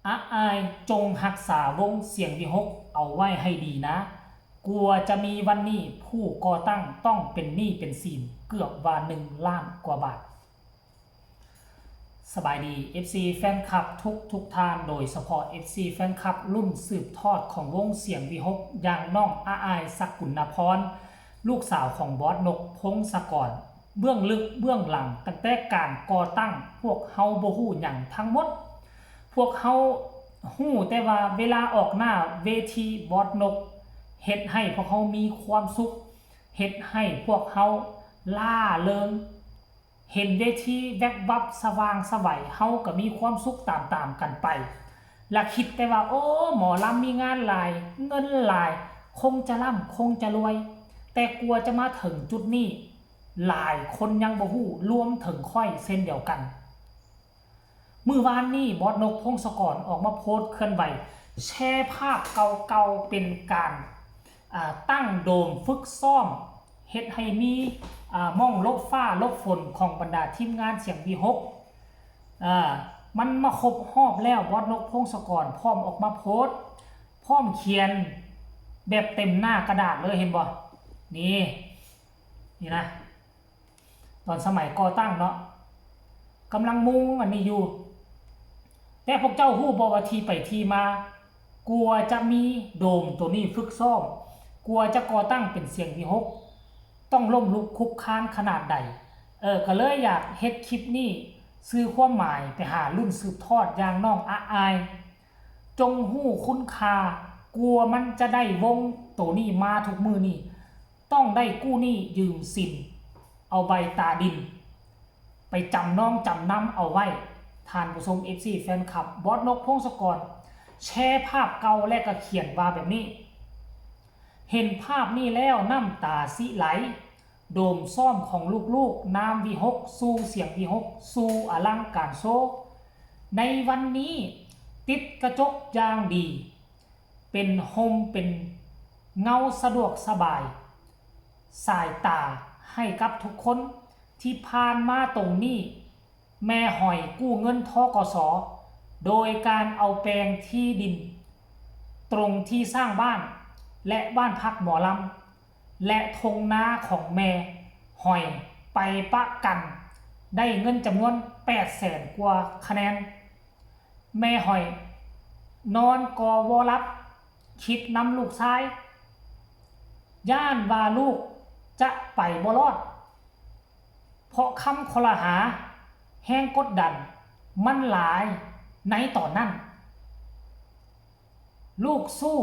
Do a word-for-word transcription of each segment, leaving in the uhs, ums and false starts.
อาอายจงรักษาวงเสียงวิหกเอาไว้ให้ดีนะ กลัวจะมีวันนี้ผู้ก่อตั้งต้องเป็นหนี้เป็นสินเกือบว่าหนึ่งล้านกว่าบาท สบายดี เอฟซี แฟนคลับทุกทุกท่าน โดยเฉพาะ เอฟซี แฟนคลับรุ่นสืบทอดของวงเสียงวิหกอย่างน้องอาอาย สกุลนพร ลูกสาวของบอสนก พงศกร เบื้องลึกเบื้องหลังตั้งแต่การก่อตั้ง พวกเฮาบ่ฮู้หยังทั้งหมด พวกเฮาฮู้แต่ว่าเวลาออกหน้าเวทีบอสนก เฮ็ดให้พวกเฮามีความสุข เฮ็ดให้พวกเฮาล่าเริง เห็นเวทีแวบวับสว่างไสว เฮาก็มีความสุขตามๆกันไป และคิดแต่ว่า โอ้ หมอลำมีงานหลาย เงินหลาย คงจะร่ำ คงจะรวย แต่กลัวจะมาถึงจุดนี้ หลายคนยังบ่ฮู้ รวมถึงข้อยเช่นเดียวกัน มื้อวานนี้บอสนก พงศกร ออกมาโพสต์เคลื่อนไหว แชร์ภาพเก่าๆ เป็นการ อ่า ตั้งโดมฝึกซ้อม เฮ็ดให้มี อ่า หม่องหลบฟ้าหลบฝนของบรรดาทีมงานเสียงวิหก อ่า มันมาครบรอบแล้ว บอสนก พงศกร พร้อมออกมาโพสต์ พร้อมเขียนแบบเต็มหน้ากระดาษเลย เห็นบ่ นี่ นี่นะ ตอนสมัยก่อตั้งเนาะ กำลังมุ่งอันนี้อยู่ แต่พวกเจ้าฮู้บ่ว่าที่ไปที่มา กลัวจะมีโดมตัวนี้ฝึกซ้อม กลัวจะก่อตั้งเป็นเสียงวิหก ต้องล้มลุกคลุกคลานขนาดใด เออ ก็เลยอยากเฮ็ดคลิปนี้ สื่อความหมายไปหารุ่นสืบทอดอย่างน้องอาอาย จงฮู้คุณค่า กลัวมันจะได้วงตัวนี้มาทุกมื้อนี้ ต้องได้กู้หนี้ยืมสิน เอาใบตาดิน ไปจำนองจำนำเอาไว้ ท่านผู้ชม เอฟซี แฟนคลับ บอสนก พงศกร แชร์ภาพเก่าและก็เขียนว่าแบบนี้ เห็นภาพนี้แล้วน้ำตาสิไหล โดมซ้อมของลูกๆ นามวิหก สู่เสียงวิหก สู่อลังการโชว์ ในวันนี้ติดกระจกอย่างดี เป็นห่มเป็นเงาสะดวกสบาย สายตาให้กับทุกคน ที่ผ่านมาตรงนี้ แม่หอยกู้เงิน ธ.ก.ส. โดยการเอาแปลงที่ดิน ตรงที่สร้างบ้าน และบ้านพักหมอลำ และทงนาของแม่หอยไปประกัน ได้เงินจำนวนแปดแสนกว่าคะแนน แม่หอยนอนก็บ่หลับ คิดนำลูกชาย ย้านว่าลูกจะไปบ่รอด เพราะคำคอรหา แฮงกดดัน มันหลายในตอนนั้น ลูกสู้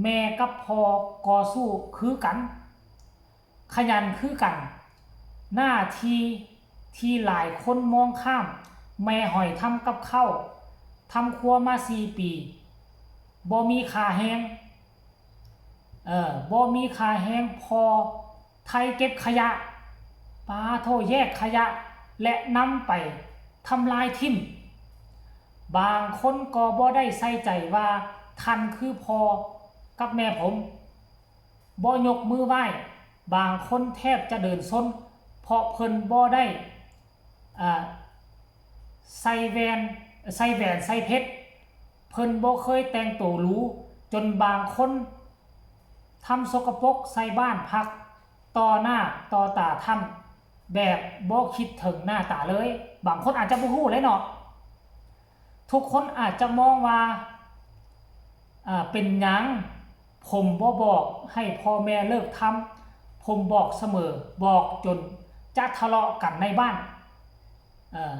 แม่กับพ่อก็สู้คือกัน ขยันคือกัน หน้าที่ที่หลายคนมองข้าม แม่หอยทำกับข้าว ทำครัวมาสี่ปี บ่มีค่าแฮง เออ บ่มีค่าแฮง พ่อไถเก็บขยะ ปาโท แยกขยะ และนำไปทำลายถิ่ม บางคนก็บ่ได้ใส่ใจว่าท่านคือพ่อกับแม่ผม บ่ยกมือไหว้ บางคนแทบจะเดินซน เพราะเพิ่นบ่ได้ อ่า ใส่แว่น ใส่แหวน ใส่เพชร เพิ่นบ่เคยแต่งตัวหรู จนบางคนทำสกปรกใส่บ้านพัก ต่อหน้าต่อตาท่าน แบบบ่คิดถึงหน้าตาเลย บางคนอาจจะบ่ฮู้เลยเนาะ ทุกคนอาจจะมองว่า อ่า เป็นหยังผมบ่บอกให้พ่อแม่เลิกทำ ผมบอกเสมอ บอกจนจะทะเลาะกันในบ้าน เอ่อ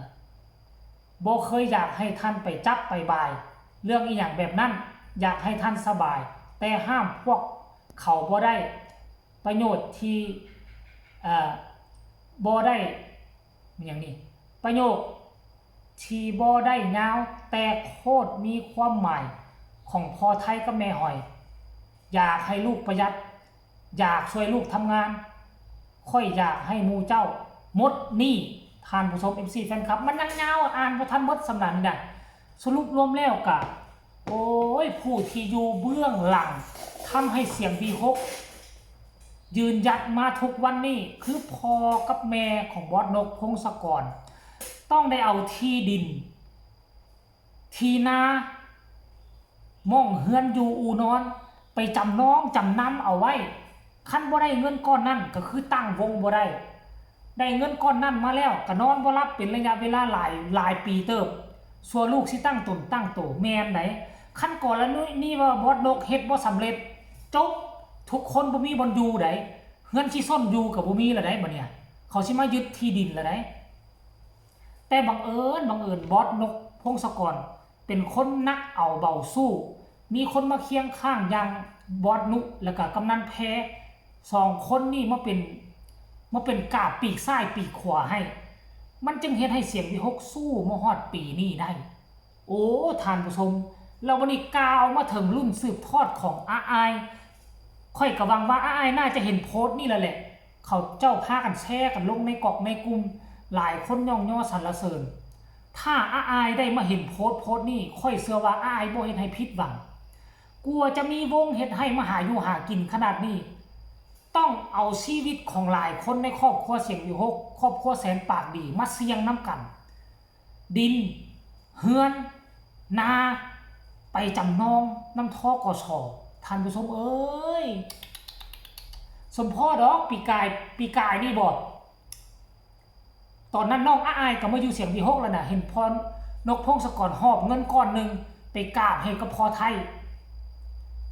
บ่เคยอยากให้ท่านไปจับไปบาย เรื่องอีหยังแบบนั้น อยากให้ท่านสบาย แต่ห้ามพวกเขาบ่ได้ ประโยชน์ที่ เอ่อ บ่ได้ อย่างนี้ ประโยคที่บ่ได้ยาว แต่โคตรมีความหมาย ของพ่อไถกับแม่หอย อยากให้ลูกประหยัด อยากช่วยลูกทำงาน ข้อยอยากให้หมู่เจ้าหมดหนี้ ท่านผู้ชม เอฟซี แฟนคลับ มันยังยาว อ่านบ่ทันหมดส่ำนั้นนี่นะ สรุปรวมแล้วกะ โอ้ย ผู้ที่อยู่เบื้องหลังทำให้เสียงวิหกยืนหยัดมาทุกวันนี้ คือพ่อกับแม่ของบอสนก พงศกร ต้องได้เอาที่ดิน ที่นา หม้องเฮือนอยู่อู่นอน ไปจำนองจำนำเอาไว้ คันบ่ได้เงินก้อนนั้นก็คือตั้งวงบ่ได้ ได้เงินก้อนนั้นมาแล้วก็นอนบ่หลับเป็นระยะเวลาหลายหลายปีเติบ สั่วลูกสิตั้งตนตั้งโตแม่นได๋ คันกรณีว่าบอสนกเฮ็ดบ่สำเร็จ จบ ทุกคนบ่มีบ่อนอยู่ได๋ เฮือนสิซ่อนอยู่ก็บ่มีแล้วได๋บัดเนี่ย เขาสิมายึดที่ดินแล้วได๋ แต่บังเอิญบังเอิญบอสนกพงศกร เป็นคนหนักเอาเบาสู้ มีคนมาเคียงข้างอย่างบอสนุ แล้วก็กำนันแพ สองคนนี่มาเป็นมาเป็นกาบปีกซ้ายปีกขวาให้ มันจึงเฮ็ดให้เสียงวิหกสู้มาฮอดปีนี้ได้ โอ้ ท่านผู้ชม แล้วบัดนี้กล่าวมาถึงรุ่นสืบทอดของอาอาย ข้อยก็หวังว่าอาอายน่าจะเห็นโพสต์นี่แล้วแหละ เขาเจ้าพากันแชร์กันลงในก๊อกในกลุ่ม หลายคนย่องยอสรรเสริญ ถ้าอาอายได้มาเห็นโพสต์โพสต์นี่ ข้อยเชื่อว่าอาอายบ่เฮ็ดให้ผิดหวัง กว่าจะมีวงเฮ็ดให้มาหาอยู่หากินขนาดนี้ ต้องเอาชีวิตของหลายคนในครอบครัวเสียงวิหก ครอบครัวแสนปากดีมาเสี่ยงนำกัน ดิน เฮือน นา ไปจำนองนำ ธ.ก.ส. ท่านผู้ชมเอ้ย สมพอดอก ปีกาย ปีกายนี่บ่ ตอนนั้นน้องอาอายก็มาอยู่เสียงวิหกแล้วน่ะ เห็นพ่อนกพงศกรหอบเงินก้อนหนึ่งไปกราบให้กับพ่อไทย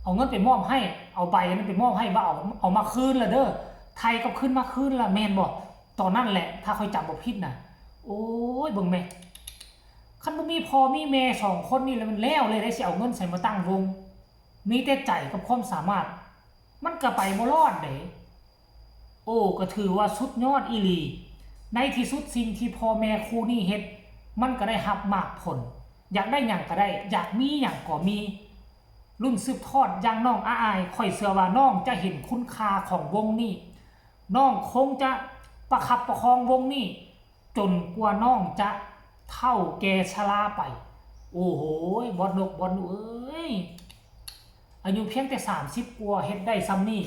เอาเงินไปมอบให้ เอาใบนั้นไปมอบให้ว่าเอา เอามาคืนละเด้อ ไทยก็คืนมาคืนละ แม่นบ่ ตอนนั้นแหละ ถ้าข้อยจำบ่ผิดน่ะ โอ้ย เบิ่งแม่ คันบ่มีพ่อมีแม่สองคนนี่แล้วมันแล้วเลย ได้สิเอาเงินใสมาตั้งวง มีแต่ใจกับความสามารถ มันก็ไปบ่รอดเด้ โอ้ ก็ถือว่าสุดยอดอีหลี ในที่สุดสิ่งที่พ่อแม่คู่นี้เฮ็ด มันก็ได้รับหมากผล อยากได้หยังก็ได้ อยากมีหยังก็มี รุ่นสืบทอดอย่างน้องอาอาย ข้อยเชื่อว่าน้องจะเห็นคุณค่าของวงนี้ น้องคงจะประคับประคองวงนี้ จนกว่าน้องจะเฒ่าแก่ชราไป โอ้โห บอสนก บอสนกเอ้ย อายุเพียงแต่สามสิบกว่าเฮ็ดได้ส่ำนี้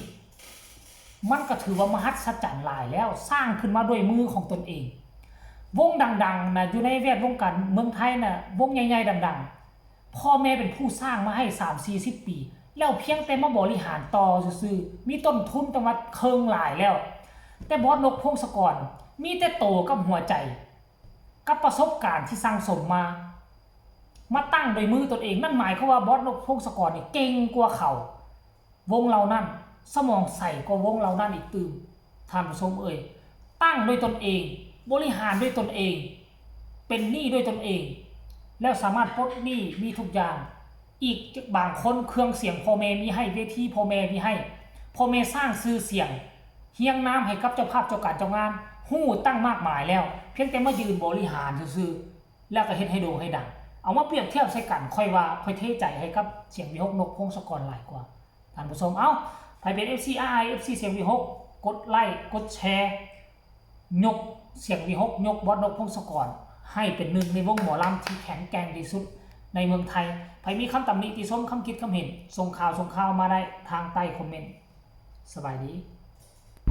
มันก็ถือว่ามหัศจรรย์หลายแล้ว สร้างขึ้นมาด้วยมือของตนเอง วงดังๆ นะ อยู่ในแวดวงการเมืองไทยนะ วงใหญ่ๆ ดังๆ พ่อแม่เป็นผู้สร้างมาให้สามสี่สิบปี แล้วเพียงแต่มาบริหารต่อซื่อๆ มีต้นทุนตั้งว่าเคิงหลายแล้ว แต่บอสนกพงศกร มีแต่โตกับหัวใจ กับประสบการณ์ที่สั่งสมมา มาตั้งโดยมือตนเอง นั่นหมายความว่าบอสนกพงศกรนี่เก่งกว่าเขา วงเหล่านั้น สมองใสกว่าวงเหล่านั้นอีกตื่ม ท่านผู้ชมเอ่ย ตั้งด้วยตนเอง บริหารด้วยตนเอง เป็นหนี้ด้วยตนเอง แล้วสามารถปลดหนี้มีทุกอย่าง อีกบางคนเครื่องเสียงพ่อแม่มีให้ เวทีพ่อแม่มีให้ พ่อแม่สร้างชื่อเสียง เฮียงนามให้กับเจ้าภาพเจ้าการเจ้างาน ฮู้ตั้งมากมายแล้ว เพียงแต่มายืนบริหารซื่อๆ แล้วก็เฮ็ดให้โด่งให้ดัง เอามาเปรียบเทียบใส่กัน ข้อยว่าข้อยเทใจให้กับเสียงวิหกนกพงศกรหลายกว่า ท่านผู้ชม เอ้า ไผเป็น เอฟซี อาอาย เอฟซี เสียงวิหก กดไลค์ กดแชร์ ยกเสียงวิหก ยกบอสนกพงศกร ให้เป็นหนึ่งในวงหมอลำที่แข็งแกร่งที่สุดในเมืองไทย ไผมีคำตำหนิติชม คำคิดคำเห็น ส่งข่าว ส่งข่าวมาได้ทางใต้คอมเมนต์ สบายดี